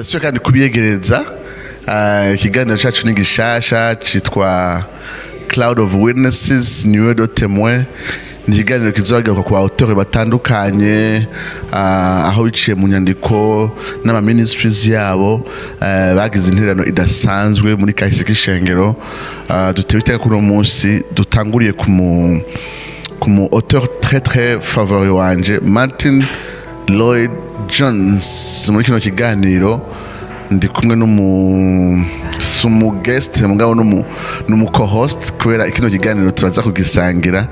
Ndasubiye kandi kubiyegereza. Ikiganiro cyacu ni gishasha, citwa Cloud of Witnesses, Nuée de témoins. Ni ikiganiro kizagaruka ku auteur batandukanye, aho biciye mu nyandiko n'ama ministries yabo, bagize intererano idasanzwe muri kahise k'ishengero. Dutewe iteka kuri uno munsi dutanguriye ku mu auteur très très favori wanje, Martin Lloyd Jones. Muri kino kiganiro ndi kumwe n'umu si umu guest, mugabo n'umu co-host, kubera kino kiganiro turaza kugisangira.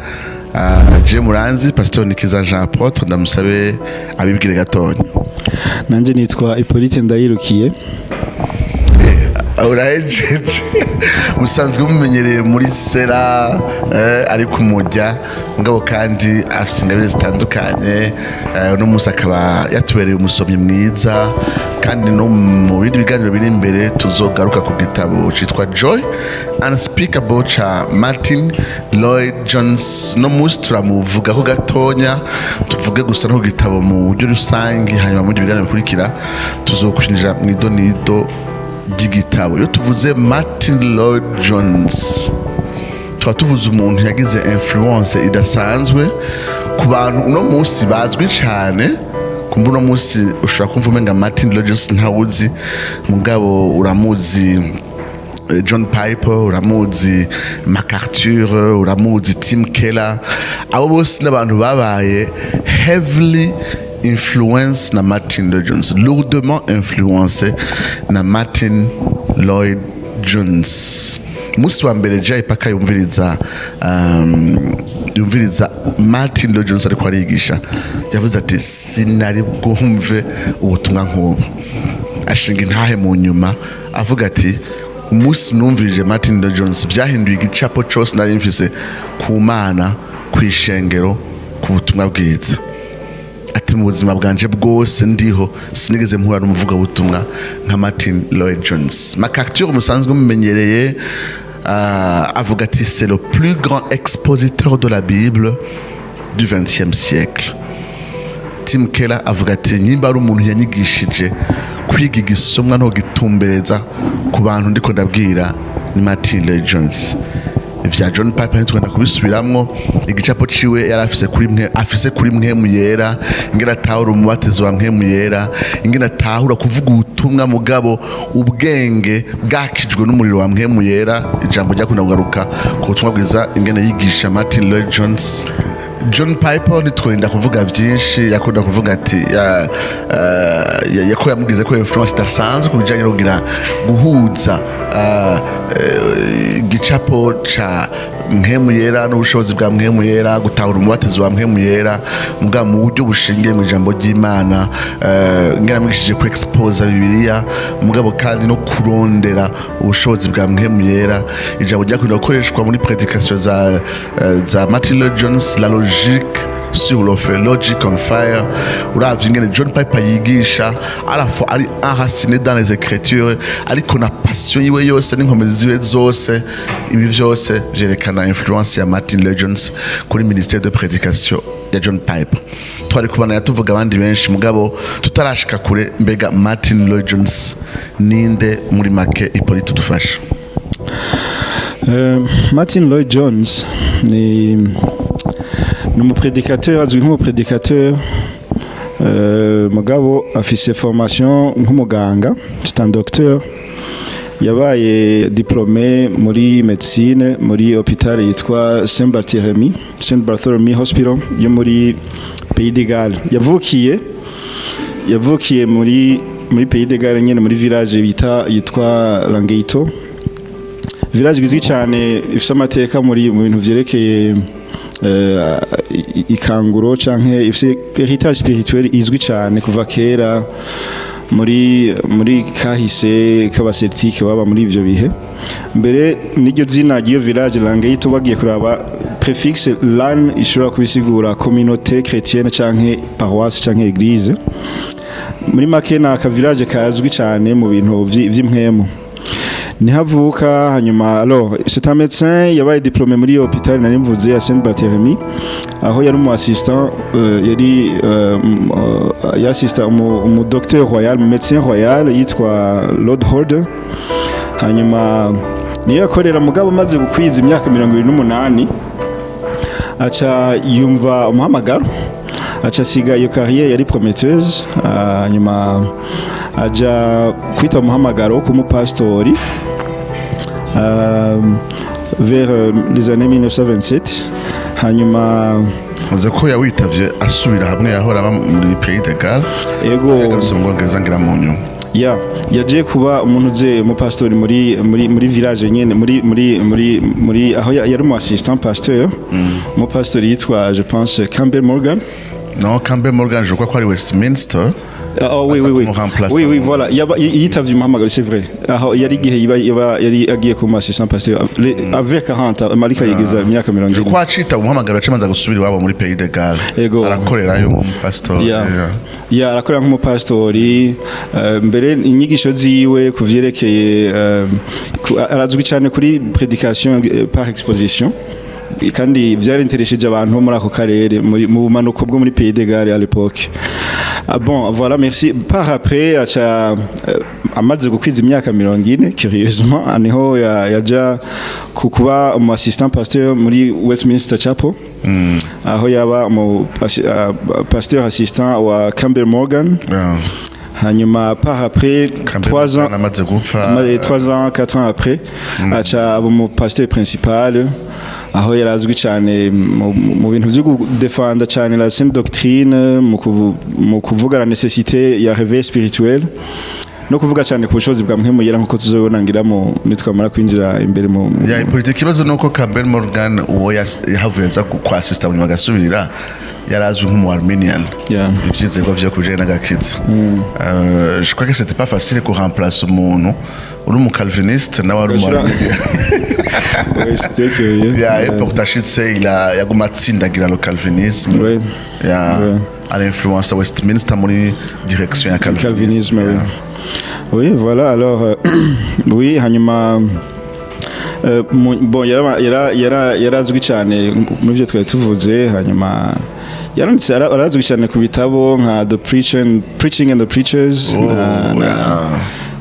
Je muranzi, Pastor Nikiza Jean Apôtre. Ndamusabe abibwire gatonya. Nanjye nitwa Hippolyte Ndayirukiye. Urahejeje. Musanzwe mumenyereye muri sera, ari kumujya, mugabo kandi afite ingabire zitandukanye. Uno munsi akaba yatubereye umusomyi mwiza, kandi no mu bindi biganiro biri imbere tuzogaruka ku gitabo citwa Joy Unspeakable ca Martin Lloyd Jones. No munsi turamuvugaho gatonya, tuvuge gusa no ku gitabo mu buryo rusange, hanyuma mu bindi biganiro bikurikira tuzokwinjira mu idonido ry'igitabo. Iyo tuvuze Martin Lloyd Jones, tuba tuvuze umuntu yagize influence idasanzwe ku bantu uno munsi bazwi cyane. Kumva uno munsi ushobora kumva umenga Martin Lloyd Jones ntawuzi, mugabo uramuzi John Piper, uramuzi MacArthur, uramuzi Tim Keller. Abo bose n'abantu babaye heavily influenced na Martin Lloyd Jones, lourdement influencé na Martin Lloyd Jones. Umunsi wa mbere Jay Packer yumviriza Martin Lloyd Jones ariko arigisha, yavuze ati: "Sinari bwumve ubutumwa nk'ubu." Ashinga intahe mu nyuma avuga ati: "Umunsi numvirije Martin Lloyd Jones, byahinduye igicapo cose nari mfise ku Mana, ku ishengero, ku butumwa bwiza." Ati: "Mu buzima bwanje bwose ndiho, sinigeze mpura n'umuvugabutumwa nka Martin Lloyd Jones." MacArthur musanzwe mumenyereye, avuga ati: "C'est le plus grand expositeur de la Bible du XXe siècle." Tim Keller avuga ati: "Nyimba ari umuntu yanyigishije kwiga igisomwa no gitumbereza ku bantu ndiko ndabwira, ni Martin Lloyd Jones." Ivya John Piper ntitwenda kubisubiramwo. Igicapo ciwe yari afise kuri mwe, afise kuri Mpwemu Yera, ingene atahura umubatizo wa Mpwemu Yera, ingene atahura kuvuga ubutumwa mugabo ubwenge bwakijwe n'umuriro wa Mpwemu Yera, ijambo ryakunda kugaruka ku butumwa bwiza ingene yigisha Martin Lloyd Jones. John Piper ntitwenda kuvuga byinshi. Yakunda kuvuga ati yako yamugize ko influence idasanzwe ku bijanye no kugira guhuza igicapo ca Mpwemu Yera n'ubushobozi bwa Mpwemu Yera, gutahura umubatizo wa Mpwemu Yera mugabo mu buryo bushingiye mu ijambo ry'Imana, ingene yamwigishije ku exposa Bibiliya, mugabo kandi no kurondera ubushobozi bwa Mpwemu Yera. Ijambo ryakunda gukoreshwa muri prédication za Martin Lloyd Jones: "La logique sur le feu", "logic on fire". Uravye ingene John Piper yigisha, à la fois ari enraciné dans les Écritures, ariko na passion yiwe yose n'inkomezi ziwe zose, ibi vyose vyerekana influence ya Martin Lloyd Jones kuri ministère de prédication ya John Piper. Twari kubana tuvuga abandi benshi, mugabo tutarashika kure, mbega Martin Lloyd Jones ninde muri make? Hippolyte, tudufasha. Martin Lloyd Jones ni umu prédicateur, azwi nk'umu prédicateur, mugabo afise formation nk'umuganga, c'est un docteur. Yabaye diplômé muri médecine muri hôpital yitwa Saint Barthélemy Hospital yo muri Pays de Galles. Yavukiye muri Pays de Galles nyene, muri village bita yitwa Llangeitho, village izwi cyane, ifite amateka muri mu bintu vyerekeye ikanguro canke ifite héritage spirituel izwi cyane kuva kera muri kahise k'aba Celtique baba muri ivyo bihe. Mbere n'iryo zina ry'iyo village Llangeitho, bagiye kuraba préfixe Llan, ishobora kubisigura communauté chrétienne canke paroisse canke église. Muri make ni aka village kazwi cyane mu bintu vy'impwemu. Niho avuka. Hanyuma, alors, c'est un médecin yabaye diplômé muri hôpital nari mvuze ya Saint Barthélemy, aho yari umu assistant, yari yassista umu docteur royal, médecin royal yitwa Lord Horder. Hanyuma niyo yakorera, mugabo amaze gukwiza imyaka 28 aca yumva umuhamagaro, aca asiga iyo carrière yari prometteuse. Hanyuma aja kwita umuhamagaro wo kuba umupasitori vers les années 1927. Hanyuma Uzi ko yawitavye asubira hamwe yahora aba muri Pays de Galles? Ego. Yagarutse mu Bwongereza ngira mu nyuma. Ya, yaje kuba umuntu uze umupasitori muri village nyene, muri aho yari umu assistant pasteur, umupasitori yitwa, je pense, Campbell Morgan. No, Campbell Morgan, je crois ko ari Westminster. Ah, oh, oui, oui, oui. Kumuremplacer. Oui, voilà. Yitavye umuhamagaro, c'est vrai. Aho yari igihe yari agiye kuba assistant pasteur avec 40, Marika yigeza imyaka mirongo Je ine. crois acita umuhamagaro acimanza gusubira iwabo muri Pays de Galles. Ego. Arakorerayo nk'umupasitori. Ya, ya, arakorera nk'umupasitori. Mbere inyigisho ziwe ku vyerekeye arazwi cyane kuri prédication par exposition, kandi vyarinteresheje abantu bo muri ako karere, mu bumanuko bwo muri Pays de Galles à l'époque. Ah bon, voilà, merci. Par après aca amaze gukwiza imyaka 40, curieusement, niho yaja kuba umu assistant pasteur muri Westminster Chapel, aho yaba umu pasteur assistant wa Campbell Morgan. Hanyuma par après Campbell 3 ans Morgan amaze gupfa. 3 ans, 4 ans après, aca aba umu pasteur principal, aho yari azwi cyane mu bintu vyo gudefanda cyane la sainte doctrine, mu kuvuga la nécessité ya réveil spirituel no kuvuga cyane ku bushobozi bwa Mpwemu Yera, nkuko tuzobona ngira mu nitwamara kwinjira imbere mu Ya politiki. Ikibazo nuko Campbell Morgan uwo yahavuye aza kwa assista mu nyuma agasubirira yari azwi nk'umu Arminian. Ivyizerwa vyo kubijanye n'agakiza. Je crois que c'était pas facile ku remplacer umuntu uri umu calviniste nawe ari umu Arminian. Ouais, c'était curieux. Ya, et pourtant ashitse il a yaguma atsindagira le calvinisme. Ya, ara influence Westminster muri direction ya calvinisme. Calvinisme, oui. Oui, voilà, alors, oui, hanyuma, bon, yarazwi cyane muri byo twari tuvuze. Hanyuma yaranditse, arazwi cyane ku bitabo nka The Preaching and the Preachers. Oh,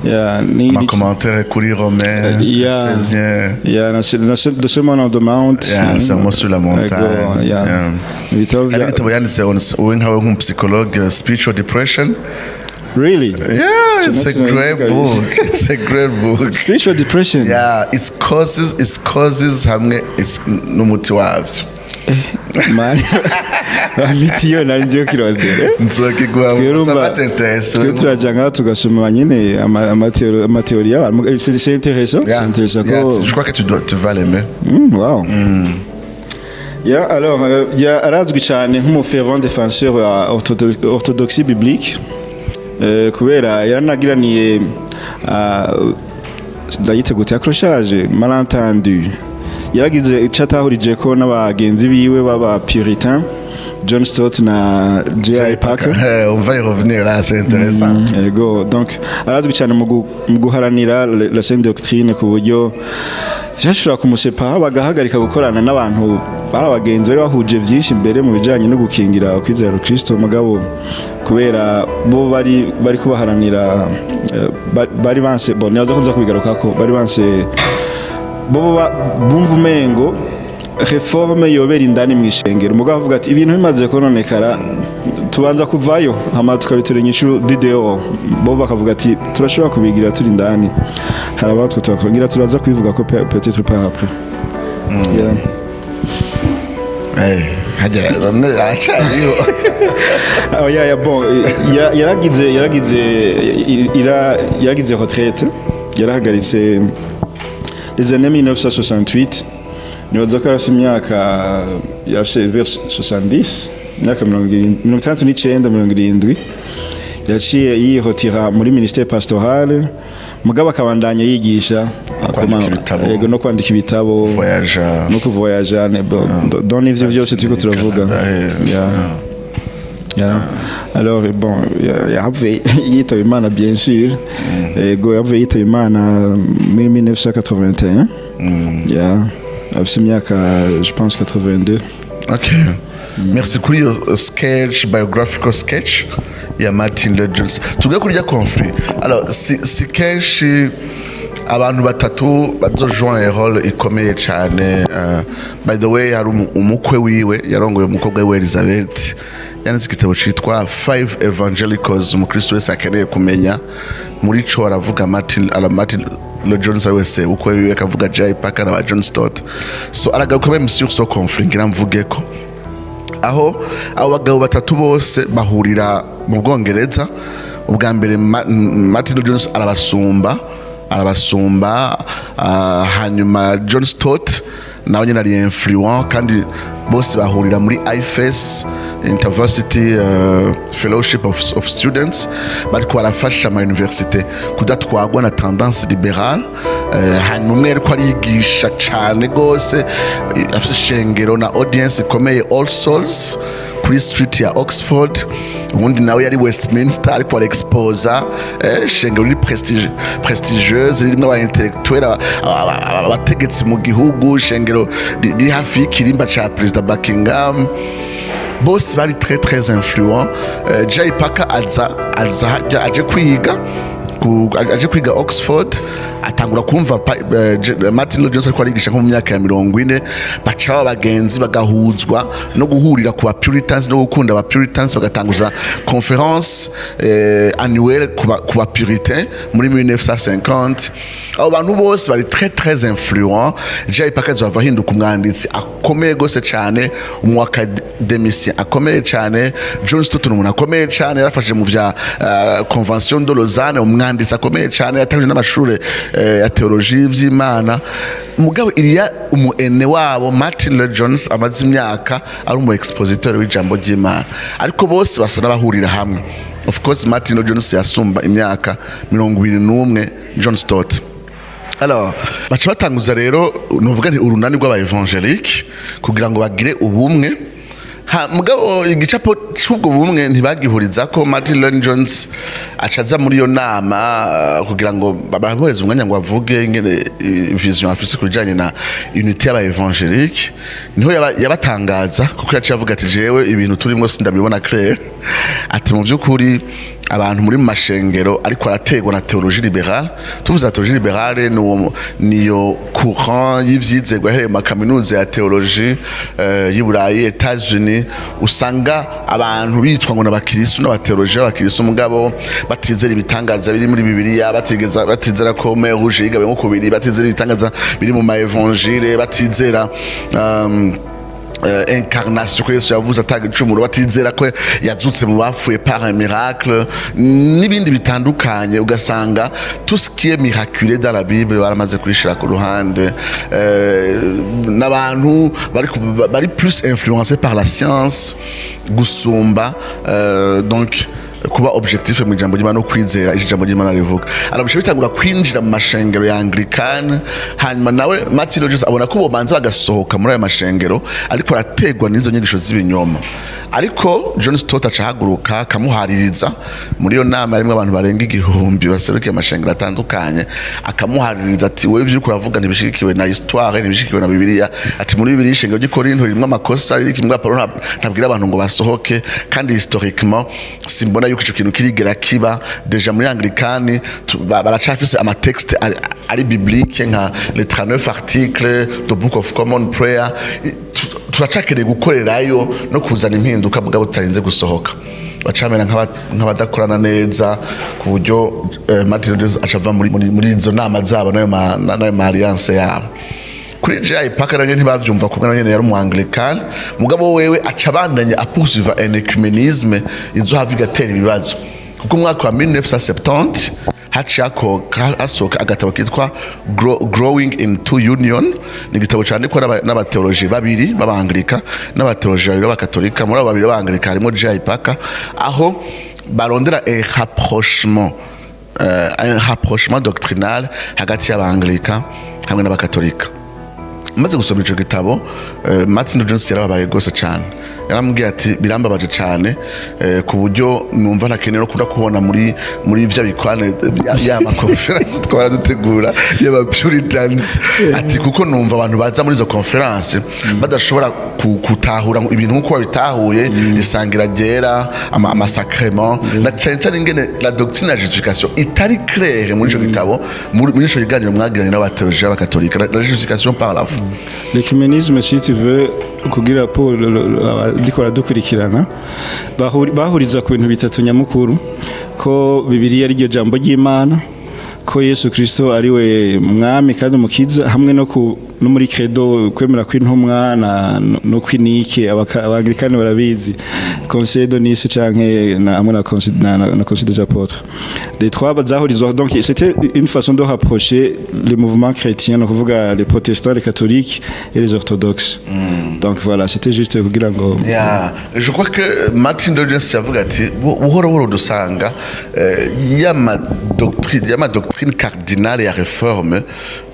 Yeah, Ma commentaire kuri Romain, Éphésiens. Yeah, na The Sermon on the Mount. Yeah, Sermon sur la montagne. Ego, yeah. Ibitabo Hari igitabo yanditse wowe nkawe nk'umupsychologue, Spiritual Depression. Really? Yeah, it's a great book. It's a great book. Spiritual Depression? Yeah, its causes hamwe its n'umuti wavyo. Man, miti yo nari ngiye kirondera. Nzokiguha. Twirumva. Ça va t'intéresser. Twe turaja ngaho tugasoma nyine amateori y'abantu. C'est intéressant, c'est intéressant ko Je crois que tu vas l'aimer. Wow. Yeah, alors, ya arazwi cyane nk'umu fervent défenseur wa orthodoxie biblique, kubera yaranagiraniye ndayite gute, accrochage, malentendu, yaragize icyo atahurije ko n'abagenzi biwe b'aba puritain, John Stott na J.I. Packer. On va y revenir là, c'est intéressant. Ego, donc arazwi cyane mu guharanira la sainte doctrine, ku buryo vyashobora kumusepara bagahagarika gukorana n'abantu bari abagenzi bari bahuje vyinshi imbere mu bijanye no gukingira ukwizera Kristo. Mugabo kubera bo bari kubaharanira, bari banse, bon, nibaza ko nza kubigarukako, bari banse bo bumva umengo réforme yobera indani mu ishengero. Mugabo avuga ati ibintu bimaze kononekara tubanza kuvayo, hama tukabitura inyishu du dehors. Bo bakavuga ati turashobora kubigira turi indani, hari abatwe tubakongira, turaza kubivuga ko peut-être par après. Yeah. Hajya none aracariho? Oh, yeah, bon, yaragize retraite, yarahagaritse les années 1968. Nibaza ko yarafise imyaka, yarafise vers 70, imyaka 69, 70, yaciye yihotira muri ministère pastoral, mugabo akabandanya yigisha. Kwandika ibitabo. Yego, no kwandika ibitabo. Voyage. No kuvoyaja, donc n'ivyo vyose turiko turavuga. Canada. Yeah. Yeah. Alors bon, yahavuye yitaba Imana, bien sûr. Ego, yahavuye yitaba Imana muri 1981. Yeah, afise imyaka, je pense, 82. Ok. Merci kuri iyo sketch, biographical sketch ya Martin Lloyd Jones. Tuvuge kuri rya conflit. Alors, si kenshi abantu batatu bazojoin rôle ikomeye cyane. By the way, hari umukwe wiwe yarongoye umukobwa wiwe Elizabeth, yanditse igitabo citwa Five Evangelicals umukristo wese akeneye kumenya. Muri co aravuga Martin, ara Martin Lloyd Jones ari wese ukwe wiwe, akavuga J. Packer na ba John Stott. So aragaruka même sur ce conflit ngira mvuge ko aho abo bagabo batatu bose bahurira mu Bwongereza ubwa mbere. Martin Lloyd Jones arabasumba, hanyuma John Stott nawe nyine ari influent, kandi bose bahurira muri IFES, Intervarsity Fellowship of Students, bariko barafasha ama université kudatwagwa na tendance libérale. Hanyuma umwe ariko arigisha cane gose, afise ishengero na audience ikomeye, All Souls, kuri street ya Oxford. Ubundi nawe yari Westminster, ariko arexposa ishengero riri prestigieuse, ririmo aba intellectuel, abategetsi mu gihugu, ishengero riri hafi y'ikirimba ca Perezida Buckingham. Bose bari très très influent. Jay Packer aza hajya aje kwiga Oxford, atangura kumva Martin Lloyd Jones ariko arigisha nko mu myaka ya 40. Baca baba bagenzi, bagahuzwa no guhurira ku ba Puritans no gukunda aba Puritans, bagatanguza conférence annuelle ku ba Puritains muri 1950. Abo bantu bose bari très très influent. Jay Packer azova ahinduka umwanditsi akomeye gose cyane, umu académicien akomeye cyane. John Stott ni umuntu akomeye cyane, yarafashije mu vya Convention de Lausanne, umwanditsi akomeye cyane, yatangije n'amashuri ya théologie y'ivy'Imana. Mugabo iriya umu aîné wabo Martin Lloyd Jones amaze imyaka ari umu expositeur w'ijambo ry'Imana, ariko bose basa n'abahurira hamwe. Of course, Martin Lloyd Jones yasumba imyaka 21 John Stott. Alors, baca batanguza rero, nuvuga nti urunani rw'aba évangélique kugira ngo bagire ubumwe. Ha, mugabo igicapo c'ubwo bumwe ntibagihuriza ko. Martin Lloyd Jones acaza muri iyo nama kugira ngo bamuhereze umwanya ngo avuge ingene vision afise ku bijanye na unité y'aba évangélique. Niho yabatangaza, kuko yaciye avuga ati: "Jewe ibintu turimo sindabibona clair." Ati: "Mu vy'ukuri abantu muri mu mashengero ariko arategwa na théologie libérale." Tuvuze théologie libérale, niyo courant y'ivyizerwa yahereye mu makaminuza ya théologie y'i Burayi, États-Unis. Usanga abantu bitwa ngo n'abakirisu n'abathéologie b'abakirisu, mugabo batizera ibitangaza biri muri Bibiliya, batigeza batizera ko mer Rouge yigawe nko kubiri, batizera ibitangaza biri mu ma évangile, batizera incarnation, ko Yesu yavuze atanga icumuro, batizera ko yazutse mu bapfuye par un miracle n'ibindi bitandukanye. Ugasanga tout ce qui est miraculeux dans la Bible baramaze kubishira ku ruhande. N'abantu bari plus influencés par la science gusumba donc kuba objectif mu ijambo ry'Imana no kwizera ijambo ry'Imana rivuga. Alors bice bitangura kwinjira mu mashengero ya Anglikane. Hanyuma nawe Martin Rogers abona ko bobanza bagasohoka muri ayo mashengero ariko arategwa n'izo nyigisho z'ibinyoma. Ariko John Stott aca ahaguruka akamuhaririza muri iyo nama harimwo abantu barenga 1000 baserukiye amashengero atandukanye, akamuhaririza ati: "Wewe ivyo uriko uravuga ntibishigikiwe na histoire, ntibishigikiwe na Bibiliya." Ati: "Muri Bibiliya, ishengero ry'i Korinto ririmwo amakosa, ririko Paulo ntabwira abantu ngo basohoke, kandi historiquement simbona yuko ico kintu kirigera kiba. Déjà muri Anglikani baracafise ama texte ari biblique nka les 39 articles, the Book of Common Prayer. Turacakeneye gukorerayo no kuzana impinduka, mugabo tutarinze gusohoka." Bacamera nk'abadakorana neza, ku buryo Martin Rogers acava muri izo nama zabo n'ayo ma alliance yabo. Kuri J.I. Packer nawe ntibavyumva kumwe, nawe nyene yari umu Anglican, mugabo wewe aca abandanya apoursuiva un œcuménisme izohava igatera ibibazo, kuko umwaka wa 1970 haciye hasohoka agatabo kitwa Growing into Union. Ni igitabo candikwa n'abateoloji babiri b'Abanglika n'abateoloji babiri b'Abakatolika. Muri abo babiri b'Abanglika harimo J.I. Packer, aho barondera un rapprochement doctrinal hagati y'Abanglika hamwe n'Abakatolika. Maze gusoma ico gitabo, Martin Jones yarababaye rwose cyane. Yaramubwiye ati: "Birambabaje cyane, ku buryo numva ntakeneye no kuda kubona muri vya bikwane ya ma conférences twara dutegura y'aba Puritans." Ati: "Kuko numva abantu baza muri izo conférences badashobora gutahura ibintu nk'uko babitahuye, isangira ryera, ama sacrements, na cyane cyane ingene la doctrine de la justification itari claire muri ico gitabo, muri ico kiganiro mwagiranye n'aba théologiens b'abakatolika, la justification par la foi." L'œcuménisme, si tu veux, kugira pour ndiko baradukurikirana, bahuriza ku bintu bitatu nyamukuru: ko Bibiliya ari ryo jambo ry'Imana, ko Yesu Kristo ari we mwami kandi umukiza, hamwe no muri credo, kwemera kw'intumwa na no kw'I Nicée. Abanglikani barabizi, Concile de Nice canke na hamwe na concile na Concile des apôtres. Les trois bazahurizwa. Donc c'était une façon de rapprocher les mouvements chrétiens, no kuvuga les protestants, les catholiques et les orthodoxes. Donc voilà, c'était juste kugira ngo Ya, je crois que Martin Lloyd Jones yavuga ati buhoro buhoro dusanga y'ama doctrine cardinale ya réforme,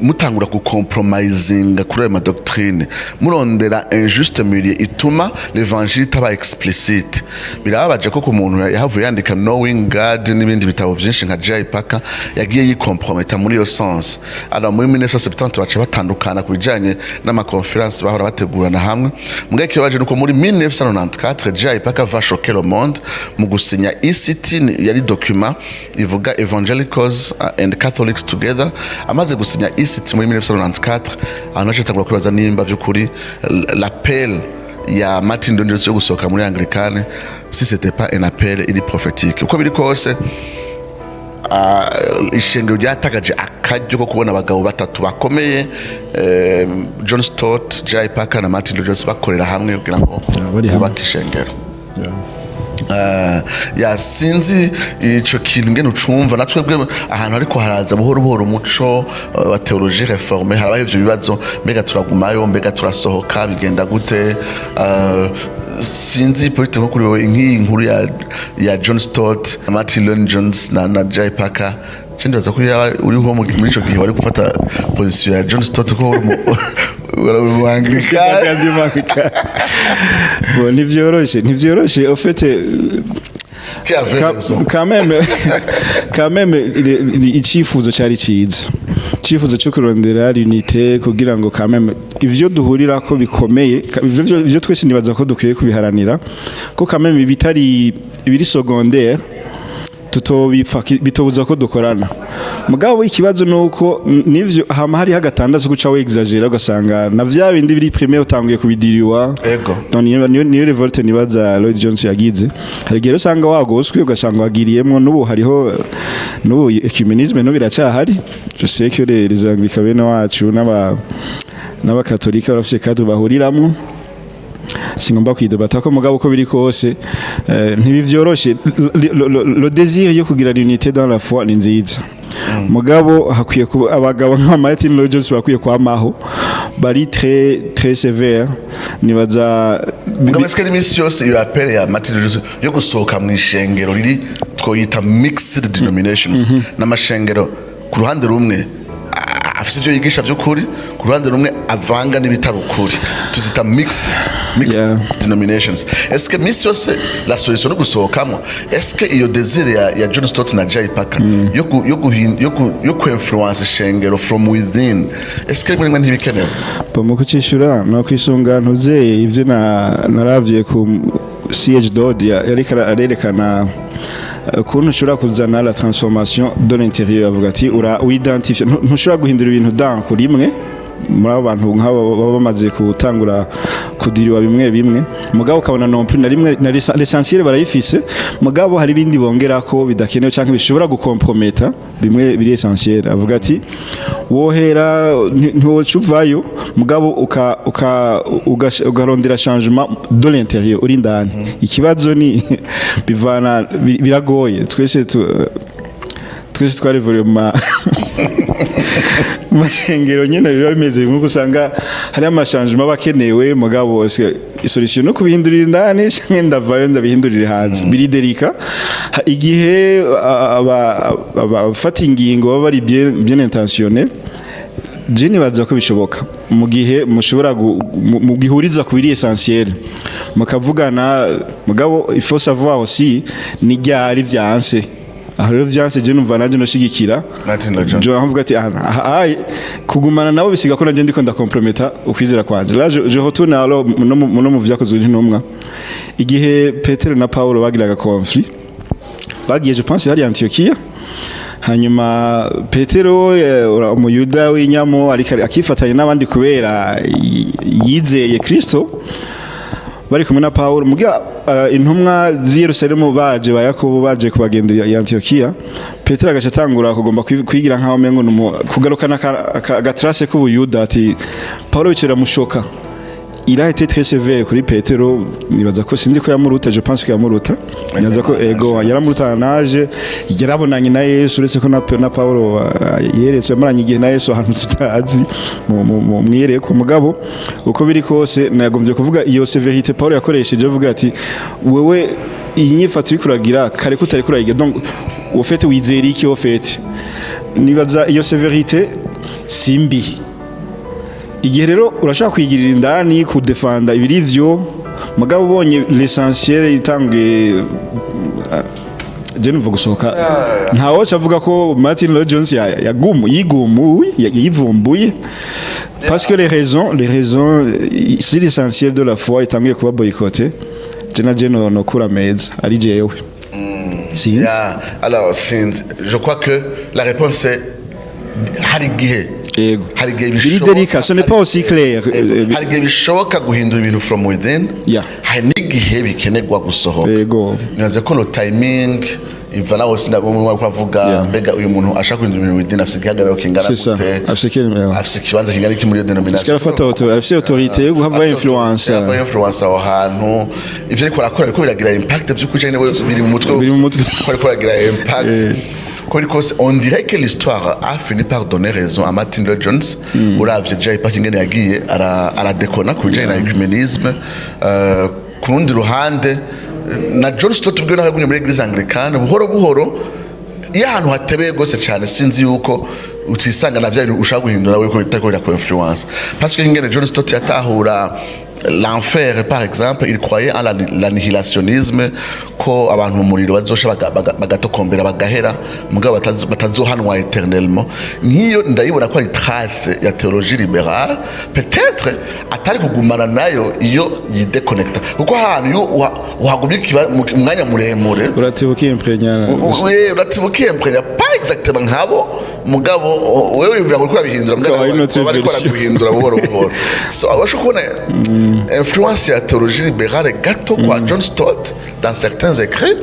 mutangura kucompromisinga kuri ayo ma doctrine, murondera un juste milieu ituma l'évangile itaba explicite. Birababaje ko ku muntu yahavuye yandika Knowing God n'ibindi bitabo byinshi nka J.I. Packer yagiye yicomprometta muri iyo sens. Alors muri 1970 baca batandukana ku bijanye n'ama conférences bahora bategurana hamwe. Mugabo ikibabaje nuko muri 1994 J.I. Packer va choquer le monde mu gusinya ECT, yari document ivuga Evangelicals and Catholics Together. Amaze gusinya ECT muri 1994, abantu baca batangura kwibaza nimba by'ukuri l'appel ya Martin Lloyd Jones yo gusohoka muri Anglikane, si c'était pas un appel iri prophétique. Uko biri kose, ishengero ryatakaje akaryo ko kubona abagabo batatu bakomeye, John Stott, J.I. Packer na Martin Lloyd Jones, bakorera hamwe kugira ngo bari hamwe. bubake ishengero. Ya, sinzi ico kintu ngene ucumva. Natwebwe ahantu ariko haraza buhoro buhoro umuco wa théologie réformée, harabaho ivyo bibazo: mbega turagumayo, mbega turasohoka, bigenda gute? Sinzi politike nko kuri wowe, nk'iyi nkuru ya John Stott, Martin Lloyd Jones na J.I. Packer, cindibaza ko yaba uriho muri ico gihe wari gufata position ya John Stott, ko uri mu Anglikane. Bon, ntivyoroshe, ntivyoroshe au fait. Qui avait raison? Quand même icifuzo cyari ciza, icifuzo cyo kurondera l'unité, kugira ngo quand même ivyo duhurirako bikomeye, ivyo twese nibaza ko dukwiye kubiharanira, ko quand même ibitari ibiri secondaire tutobipfa bitobuza ko dukorana. Mugabo ikibazo nuko nivyo hama hariho agatandatu guca wexagera, ugasanga na vya bindi biri primaire utanguye kubidiriwa. Donc niyo révolte nibaza Lloyd Jones yagize. Hari igihe rero usanga wagoswe, ugasanga wagiriyemwo. N'ubu hariho, n'ubu œcuménisme n'ubu iracyahari. Je sais que les anglicans bene wacu n'abakatolika barafise cadre bahuriramwo, singomba kwidebata ko. Mugabo uko biri kose, ntibivyoroshe. Le désir yo kugira l'unité dans la foi ni nziza, mugabo hakwiye kuba abagabo nka Martin Lloyd Jones, bakwiye kwamaho bari très très sévère, nibaza. Mugabo est-ce que n'imisi yose iyo appel ya Martin Lloyd Jones yo gusohoka mu ishengero riri twoyita mixed denominations, n'amashengero ku ruhande rumwe afise ivyo yigisha vy'ukuri, ku ruhande rumwe avanga n'ibitari ukuri, tuzita mixed denominations, est-ce que misi yose la solution no gusohokamo? Est-ce que iyo désir ya John Stott na J.I. Packer yo ku influence ishengero from within, est-ce que rimwe ntibikenewe? Bo mu kucishura no kwisunga ntuzeye ivyo na naravye ku CH Dodd, yariko arerekana ukuntu ushobora kuzana la transformation de l'intérieur. Avuga ati ura widentifie, ntushobora guhindura ibintu dans rimwe muri abo bantu nk'abo baba bamaze gutangura kudiriwa bimwe bimwe, mugabo ukabona non plus na rimwe na l'essentiel barayifise, mugabo hari ibindi bongera ko bidakenewe canke bishobora gukomprometa bimwe biri essentiel. Avuga ati wohera ntiwoca uvayo, mugabo ukarondera changement de l'intérieur uri indani. Ikibazo ni bivana biragoye. Twese twarivuriye mu mashengero nyene, biba bimeze nk'uko usanga hari ama changements aba akenewe, mugabo solution no kubihindurira indani canke ndavayo ndabihindurira hanze, biri délicat. Igihe abafata ingingo baba bari bien intentionné. Je nibaza ko bishoboka mu gihe mushobora mu gihuriza ku biri essentiel, mukavugana. Mugabo il faut savoir aussi ni ryari vyanse. Aho rero vyanse, je numva nanje noshigikira Martin Lloyd Jones. Je avuga ati aha, kugumana nabo bisiga ko nanje ndiko ndakomprometa ukwizera kwanje. Là je retourne alors no mu Vyakozwe n'Intumwa, igihe Petero na Paulo bagiraga conflit, bagiye, je pense, hari Antiochia. Hanyuma Petero, umuyuda w'inyamo, ariko akifatanya n'abandi kubera yizeye Kristo, bari kumwe na Paulo. Muga intumwa z'i Yerusalemu baje, ba Yakobo baje kubagendera i Antiochia, Petero agaca atangura kugomba kwigira nkaho mengo kugarukana agatrace k'ubuyuda, ati Paulo bicira mushoka. Il a été très sévère kuri Petero. Nibaza ko, sinzi ko yamuruta, je pense ko yamuruta, nibaza ko ego yaramuruta naje yarabonanye na Yesu, uretse ko na Paulo yeretswe, yamaranye igihe na Yesu ahantu tutazi mu mwiyereko. Mugabo uko biri kose, nagombye kuvuga iyo sévérité Paulo yakoresheje, avuga ati: "Wewe, iyi nyifato uriko uragira kare ko utari kurayiga, donc au fait wizera iki?" Au fait nibaza iyo sévérité simbi. Igihe rero urashaka kwigirira indani, kudefanda ibiri vyo, mugabo ubonye l'essentiel itanguye, je numva gusohoka ntawe avuga ko Martin Lloyd Jones yagumu yigumuye, yivumbuye, parce que les raisons, si l'essentiel de la foi itanguye kuba boycotté, je na je no kura meza ari jewe, sinzi. Yeah. Alors, sinzi, je crois que la réponse c'est hari igihe hari igihe biri bishoboka. Délicat, ce n'est pas aussi clair. Hari igihe bishoboka guhindura ibintu from within, hari n'igihe bikenerwa gusohoka. Nibaze ko le timing iva nawe, sinabumwe ko avuga mbega uyu muntu ashaka guhindura ibintu within afise igihagararo kingana C'est ça. gute, Afise afise ikibanza kingana iki muri iyo dénomination? Arafata afise autorité yo guhava influence. Ava influence aho hantu, ivyo ariko arakora ariko biragira impact vy'ukuri canke biri mu mutwe? Biri mu mutwe. Ko ariko aragira impact? Ko ariko on dirait que l'histoire a fini par donner raison à Martin Lloyd Jones. Uravye Jay Park ingene yagiye aradekona ku bijanye na œcuménisme. Ku rundi ruhande, na John Stott ubwe nawe yagumye muri église anglicane buhoro buhoro. Iyo ahantu hatebeye rwose cyane, sinzi yuko utisanga na vya bintu ushaka guhindura we ko bitariko biraku influence, parce que ingene John Stott yatahura l'enfer par exemple, il croyait en l'annihilationnisme, ko abantu mu muriro bazosha bagatokombera bagahera, mugabo batazohanwa éternellement. Nk'iyo ndayibona ko ari trace ya théologie libérale, peut-être atari kugumana nayo iyo yidekonekta, kuko ahantu iyo uhagumye mu mwanya muremure, uratiba ukiyemprenya. We uratiba ukiyemprenya, pas exactement nkabo, mugabo wewe wiyumvira ngo uriko urabihindura, mugabo Ukaba ari notre baba bariko version. baraguhindura buhoro buhoro. So abasha kubona influence ya théologie libérale gato kwa John Stott dans certains écrits.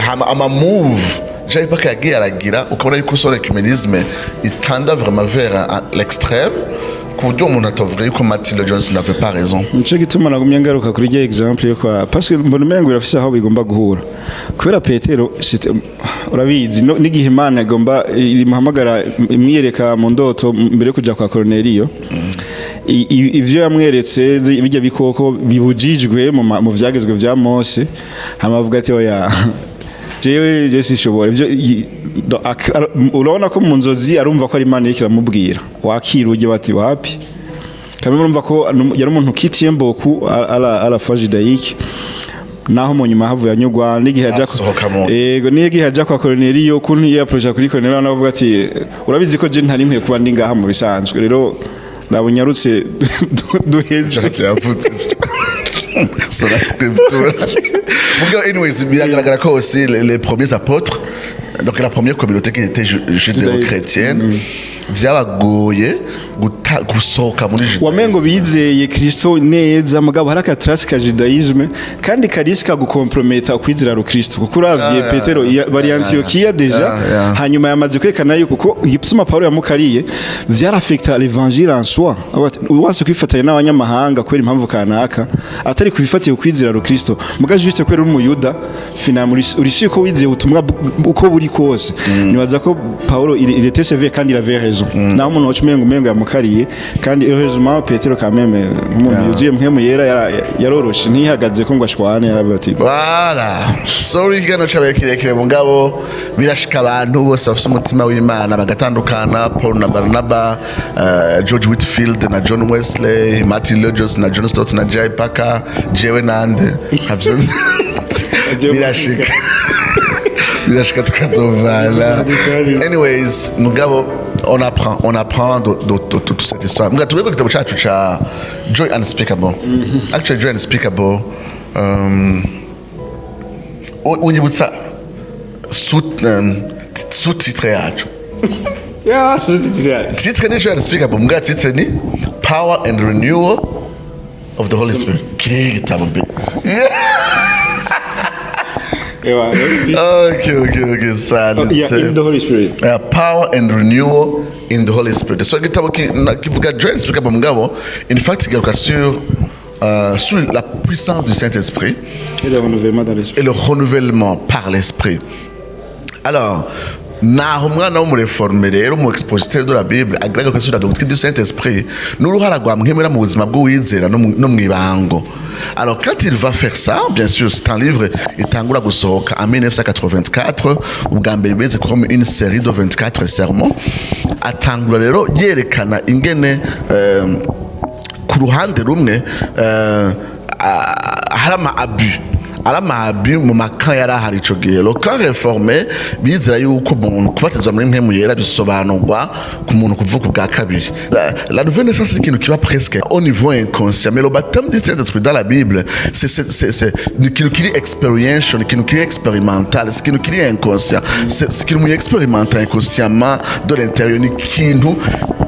Hama ama move Jay Parker yagiye aragira, ukabona yuko son œcuménisme itanda vraiment vers l'extrême, ku buryo umuntu atavuga yuko Martin Lloyd Jones n'avait pas raison. Nico gituma nagumye ngaruka kuri rya exemple yo kwa, parce que mbona umengo birafise aho bigomba guhura, kubera Petero urabizi n'igihe Imana igomba imuhamagara, imwiyereka mu ndoto mbere yo kuja kwa Cornelio, ivyo yamweretse bijya bikoko bibujijwe mu vyagezwe vya Mose, hama avuga ati: "Oya, jewe je sinshobora ivyo." Urabona ko mu nzozi arumva ko ari Imana iriko iramubwira, wakira ujye bati wapi kamwe. Murumva ko yari umuntu qui tient beaucoup à la foi judaïque, naho mu nyuma havuye anyugwa n'igihe ajya Asohoka mu- Ego, n'igihe ajya kwa Cornelio, kuntu yaprocha kuri Cornelio, nawe avuga ati: "Urabizi ko je ntari nkwiye kuba ndi ngaha mu bisanzwe, rero nabunyarutse duheze." Yavutse sola scriptura. Mugabo anyways, biragaragara ko aussi les premiers apôtres, donc la première communauté qui était judéo-chrétienne, vyabagoye gusohoka muri judaïsme. Wamengo bizeye Kristo neza, mugabo hari akatrasi ka judaïsme kandi karisika gukomprometa ukwizera rukristo, kuko uravye Petero bari Antiochia déjà. Hanyuma yamaze kwerekana yuko kuko igituma Paulo yamukariye vyarafekta l'évangile en soi. Avuga ati: "Uwanse kwifatanya n'abanyamahanga kubera impamvu kanaka atari kubifatiye ukwizera rukristo, muga juste kubera uri umuyuda, finalement uri ko wizeye ubutumwa uko buri kose." Nibaza ko Paulo il était sévère kandi il avait raison, naho umuntu wacu umengo baramukariye. Kandi heureusement Petero quand même, nk'umuntu yuzuye Mpwemu Yera, yaroroshe, ntihagaze ko ngo ashwane, yaravuga ati: Voilà. Sorry, ikiganiro cabaye kirekire, mugabo birashika abantu bose bafise umutima w'Imana bagatandukana. Paul na Barnaba, George Whitfield na John Wesley, Martin Lloyd Jones na John Stott na J Parker, jewe nande ntavyo nzi. Birashika tukazovana. Anyways, mugabo on apprend de toute cette histoire. Mugabo tubwire ku gitabo cacu ca Joy Unspeakable. Actually, Joy Unspeakable, unyibutsa sous-titre yacu. Ya, sous-titre. Titre ni Joy Unspeakable, mugabo titre ni Power and Renewal of the Holy Spirit. Kiriho igitabo mbe. Ewa. Okay, sana. Yeah, in the Holy Spirit. Power and Renewal in the Holy Spirit. So igitabo kivuga Joy Unspeakable, mugabo in fact kigaruka sur la puissance du Saint-Esprit et le renouvellement dans l'esprit et le renouvellement par l'esprit. Alors, naho umwana w'umu réformé rero, umu expositeur de la Bible, agaragara sur la doctrine du Saint-Esprit n'uruhara rwa Mpwemu mu buzima bw'uwizera no mw'ibango. Alors, quand il va faire ça, bien sûr, c'est un livre itangura gusohoka en 1984 ubwa mbere, bimeze comme une série de 24 sermons. Atangura rero yerekana ingene ku ruhande rumwe hari ama abus, ari ama abus mu ma camps yari ahari ico gihe. Le camp réformé bizera yuko umuntu kubatizwa muri Mpwemu Yera bisobanurwa ku muntu kuvuka ubwa kabiri. La nouvelle naissance, c'est ikintu kiba presque au niveau inconscient, mais le baptême du Saint-Esprit dans la Bible, c'est ni ikintu kiri experiential, ni ikintu kiri expérimental, c'est ikintu kiri inconscient, c'est ikintu umuntu expérimenta inconsciemment de l'intérieur, ni ikintu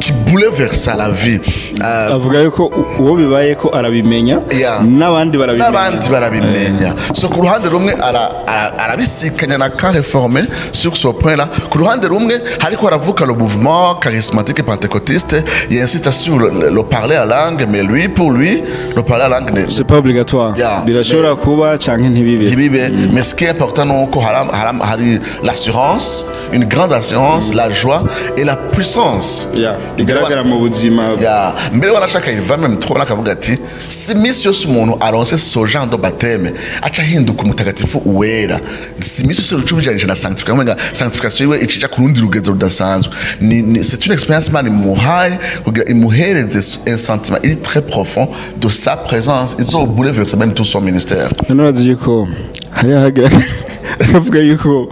qui bouleverse la vie. Avuga yuko uwo bibaye ko arabimenya n'abandi barabimenya. N'abandi barabimenya. So ku ruhande rumwe arabisikanya na camp réformé sur ce point là. Ku ruhande rumwe hariko haravuka le mouvement charismatique pentecôtiste, il insiste sur le parler à langue, mais lui, pour lui, le parler à langue C'est pas obligatoire. Birashobora kuba canke ntibibe. Ntibibe, mais ce qui est important nuko hari l'assurance, une grande assurance, la joie et la puissance. Yeah, bigaragara mu buzima. Ya, mbere warashaka, il va même trop akavuga ati si misi yose umuntu aronse ce genre de baptême aca ahinduka umutagatifu uwera, si misi yose uca ubijanisha na sanctification, umenga sanctification yiwe icija ku rundi rugezo rudasanzwe. Ni c'est une expérience Imana imuhaye kugira imuhereze un sentiment il est très profond de sa présence izo bouleverse même tout son ministère. None urazi yuko hari ahagira akavuga yuko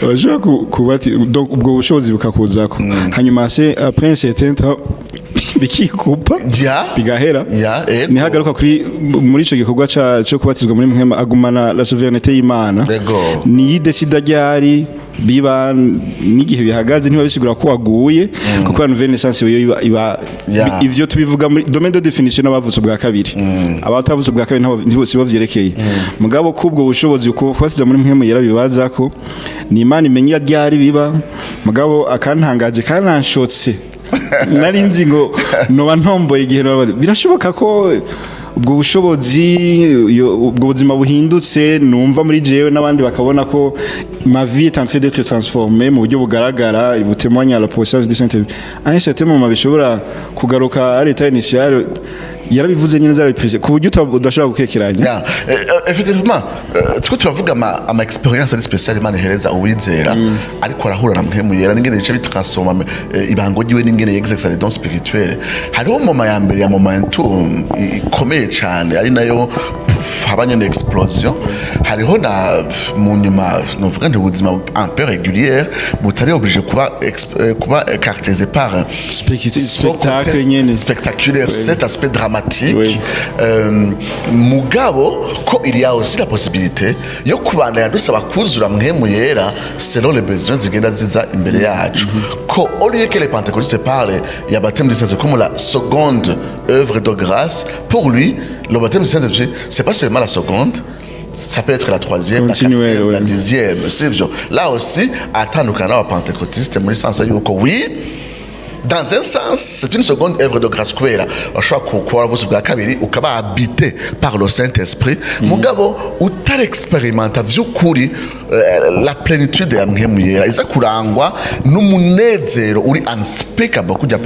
bashobora kubati, donc ubwo bushobozi bukakuzako, hanyuma se après un certain temps bikikupa, bigahera. Ya, ego. Ntihagaruka kuri muri ico gikorwa cyo kubatizwa muri Mpwemu, agumana la souveraineté y'Imana. Niyidesida ryari biba n'igihe bihagaze, ntibabisigura ko waguye, kuko la nouvelle naissance yo iba ivyo tubivuga muri domaine de définition n'abavutse ubwa kabiri. Abatavutse ubwa kabiri nabo sibo vyerekeye. Mugabo kubwo bushobozi kubatiza muri Mpwemu Yera bibaza ko ni Imana imenya ryari biba. Mugabo akantangaje kananshotse, nari nzi ngo noba ntomboye igihe birashoboka ko ubwo bushobozi, ubwo buzima buhindutse, numva muri jewe n'abandi bakabona ko ma vie est en train d'être transformée mu buryo bugaragara butémoigne la puissance du Saint-Esprit, à un certain moment bishobora kugaruka à l'état initial. Yarabivuze nyine, zarabiprise ku buryo udashobora gukekeranya. Yeah. Effectivement, turiko turavuga ama expérience ari spécial Imana ihereza uwizera ariko arahura na Mpwemu Yera, n'ingene bice bitransforma ibango ryiwe, n'ingene yexerce les dons spirituels. Hariho moment ya mbere ya momentum ikomeye cane, ari nayo puf, haba nyene explosion. Hariho na mu nyuma novuga nti ubuzima un peu régulière butari obligé kuba caractérisé par Spectacle ce nyene. spectaculaire, cet aspect dramatique. Mugabo ko il y a aussi la possibilité yo kubandanya dusaba kuzura Mpwemu Yera selon les besoins zigenda ziza imbere yacu, ko au lieu que les pentecôtistes parlent ya baptême du Saint-Esprit comme la seconde œuvre de grâce, pour lui le baptême du Saint-Esprit, c'est pas seulement la seconde, ça peut être la troisième, la Continuel, quatrième, la 10e, sivyo? Là aussi atandukana n'abapentecôtiste muri sens yuko oui, dans un sens c'est une seconde œuvre de grâce, kubera washobora kuba waravuze ubwa kabiri, ukaba habité par le Saint-Esprit, mugabo utarexperimenta vy'ukuri. la plénitude ya Mpwemu Yera iza kurangwa n'umunezero uri unspeakable, kujya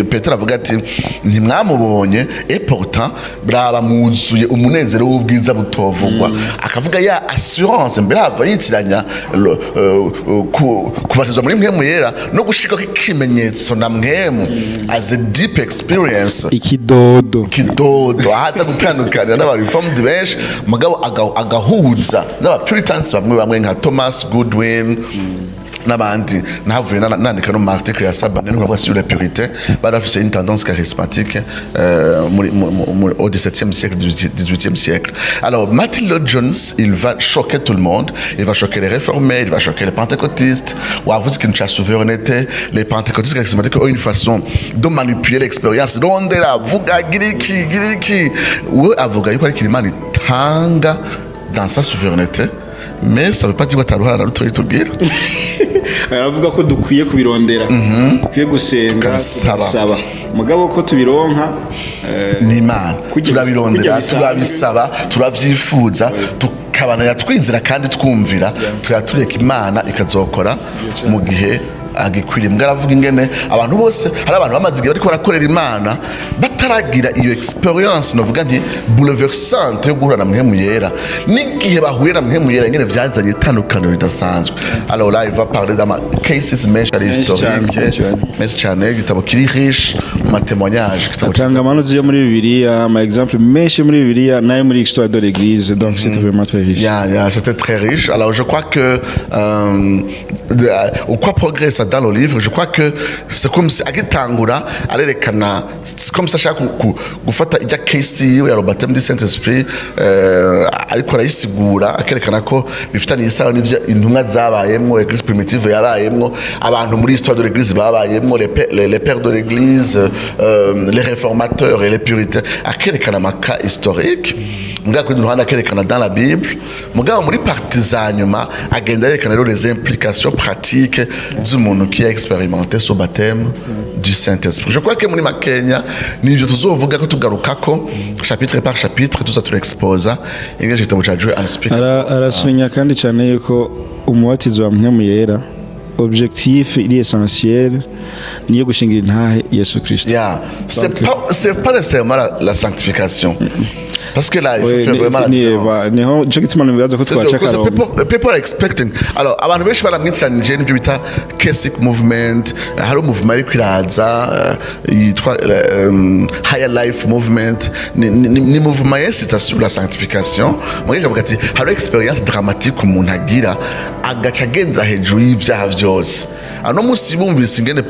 Petero avuga ati: "Ntimwamubonye, et pourtant braba mwuzuye umunezero w'ubwiza butovugwa." Akavuga ya assurance, mbere hava yitiranya kubatizwa muri Mpwemu Yera no gushikako ikimenyetso na Mpwemu as a deep experience. Ikidodo. Kidodo, ahaza gutandukana n'aba Reformed benshi, mugabo agahuza n'aba Puritans bamwe bamwe nka Thomas Goodwin n'abandi. Nahavuye nandika no mu article ya Sabane, no kuvuga sur les puritains bari bafise une tendance charismatique muri au XVIIe siècle, XVIIIe siècle. Alors Martin Lloyd Jones, il va choquer tout le monde, il va choquer les réformés, il va choquer les pentecôtistes. Wavuze ikintu ca souveraineté, les pentecôtistes charismatiques ont une façon de manipuler l'expérience: rondera, vuga, gira iki, gira iki. We avuga yuko ariko Imana itanga dans sa souveraineté, mais ça veut pas dire ko ataruhara na rutoyi tubwira. Aravuga ko dukwiye kubirondera, dukwiye gusenga, Tukabisaba. Tukabisaba, mugabo ko tubironka Ni Imana. Turabirondera, kurya bisanzwe. Turabisaba, turavyifuza, tukabananya twizera kandi twumvira, tukaba tureka Imana ikazokora mu gihe agikwiriye. Mbwa aravuga ingene abantu bose, hari abantu bamaze igihe bariko barakorera Imana bataragira iyo expérience, novuga nti bouleversante, yo guhura na Mpwemu Yera, n'igihe bahuye na Mpwemu Yera ingene vyazanye itandukaniro ridasanzwe. Alors là, il va parler d'ama cases menshi ari Menshi cyane, historique. Menshi cyane. Menshi cyane, igitabo kiri riche mu ma témoignages, igitabo Atanga amanuzi yo muri Bibiliya, ama exemple menshi muri Bibiliya n'ayo muri histoire de l'Église, donc c'est vraiment très riche. Yeah, c'était très riche. Alors, je crois que, uko progresse dans le livre, je crois que c'est comme si agitangura arerekana, c'est comme si ashaka gufata ijya case yiwe ya le baptême du Saint-Esprit, ariko arayisigura, akerekana ko bifitanye isano n'ivyo intumwa zabayemwo, Église primitive yabayemwo, abantu muri histoire de l'Église babayemwo, les pères de l'Église, les réformateurs et les puritains, akerekana ama cas historiques. Mugabo kuri ruhande akerekana dans la Bible, mugabo muri partie za nyuma agenda yerekana rero les implications pratiques z'umuntu qui a expérimenté ce baptême du Saint-Esprit. Je crois que muri makenya nivyo tuzovuga ko tugarukako chapitre par chapitre, tuza turexposa ingene igitabo ca Joy Unspeakable. Arasubinya kandi cyane yuko umubatizo wa Mpwemu Yera, objectif iri essentiel niyo gushingira intahe Yesu Kristo. Yeah, c'est Donc, pas nécessairement la sanctification. Parce que là, il faut Oui, faire vraiment la différence. Niho nico gituma nibaza ko twaca Because akarongo. people are expecting. Alors, abantu benshi baramwitiranije n'ibyo bita Keswick movement. Hari movement ariko iraza yitwa Higher Life Movement. Ni movement y'insista sur la sanctification. Mugabo ikavuga ati hari expérience dramatique umuntu agira, agaca agendera hejuru y'ivyaha vyose. Ano munsi bumvise ingene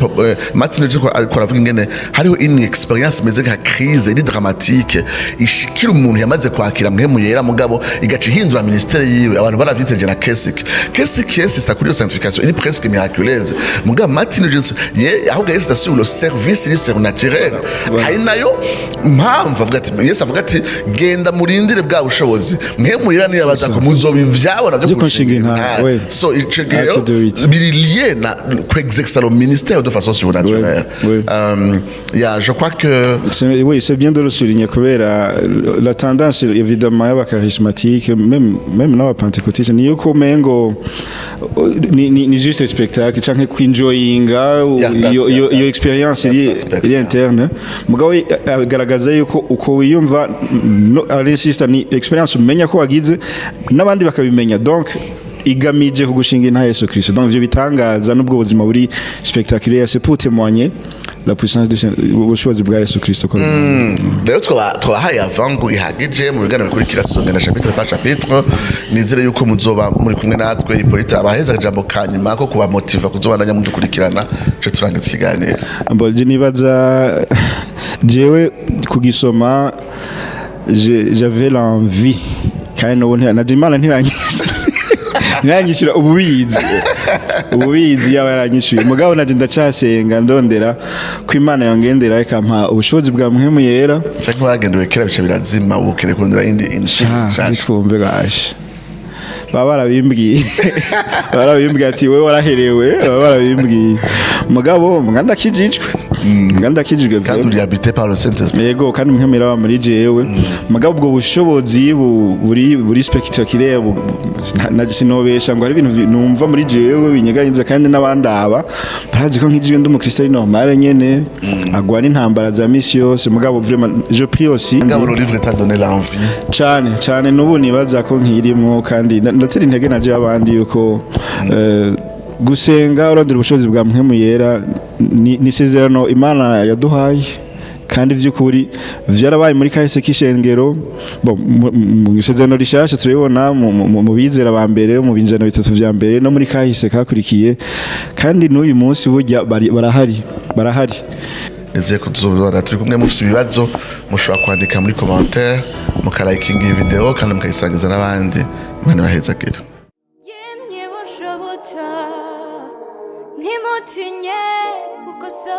Martin Luther ariko aravuga ingene hariho une expérience imeze nka crise iri dramatique ishikira umuntu yamaze kwakira Mpwemu Yera, mugabo igaca ihindura ministère yiwe. Abantu baravyiteje na Keswick. Keswick insista kuri iyo sanctification iri presque miraculeuse, mugabo Martin Luther ye ahubwo yinsista sur le service iri surnaturel. Hari nayo mpamvu avuga ati, Yesu avuga ati: "Genda murindire bwa bushobozi, Mpwemu Yera niyabaza ko muzoba ivyabona byo Vyo kunshinga intahe, intahe." So ico gihe Have to do it. biri lié na exercer le ministère de façon surnaturelle. Oui. Yeah, je crois que Oui, c'est bien de le souligner kubera la tendance évidemment y'abacharismatique, même n'abapentecôtiste, niyo ko umengo ni juste spectacle canke kwinjoyinga iyo iyo expérience iri aspect, iri yeah. interne. Mugabo agaragaza yuko uko wiyumva no, arinsista ni expérience umenya ko wagize n'abandi bakabimenya, donc igamije kugushinga intahe Yesu Kristo. Donc ivyo bitangaza n'ubwo buzima buri spectaculaire, c'est pour témoigner la puissance de ubushobozi bwa Yesu Kristo ko Rero twabahaye avangu ihagije. Mu biganiro bikurikira tuzogenda chapitre par chapitre. Nizere yuko muzoba muri kumwe natwe. Hippolyte abaheza akajambo ka nyuma ko kubamotiva kuzobandanya mudukurikirana, ce turangiza ikiganiro. Bon, je nibaza jewe kugisoma j'avais l'envie, kandi n'ubu naje Imana ntiranyishyura ububizi yaba yaranyishyuye, mugabo naje ndacasenga ndondera ko Imana yongendera ikampa ubushobozi bwa Mpwemu Yera. Canke waragendewe kera bica birazima, ubu ukeneye kurondera indi nshasha. Bitwumve gashe, baba barabimbwiye, ati wowe waraherewe, baba barabimbwiye, mugabo mbwa ndakijijwe. Nga ndakijijwe Kandi vraiment. uri habité par le Saint-Esprit. Yego, kandi Mpwemu Yera aba muri jewe, mugabo ubwo bushobozi buri spectaculaire sinobesha ngo hari ibintu numva muri jewe binyeganyiza, kandi n'abandi aba barazi ko nkijijwe, ndi umukristo ari normal nyene, agwana intambara za misi yose, mugabo vraiment je prie aussi. Ngabo le livre t'a donné l'envie. Cane cane, n'ubu nibaza ko nkirimwo, kandi ndatera intege naje abandi yuko gusenga urondera ubushobozi bwa Mpwemu Yera ni isezerano Imana yaduhaye, kandi vy'ukuri vyarabaye muri kahise k'ishengero. Bon, mu isezerano rishasha turabibona mu bizera ba mbere mu binjana bitatu vya mbere no muri kahise kakurikiye, kandi n'uyu munsi burya barahari, barahari. Nizeye ko tuzobana turi kumwe. Mufise ibibazo mushobora kwandika muri commentaire, mukalikinga iyi video kandi mukayisangiza n'abandi. Imana ibahezagire. Yemye bushobotsa, ntimutinye kuko so.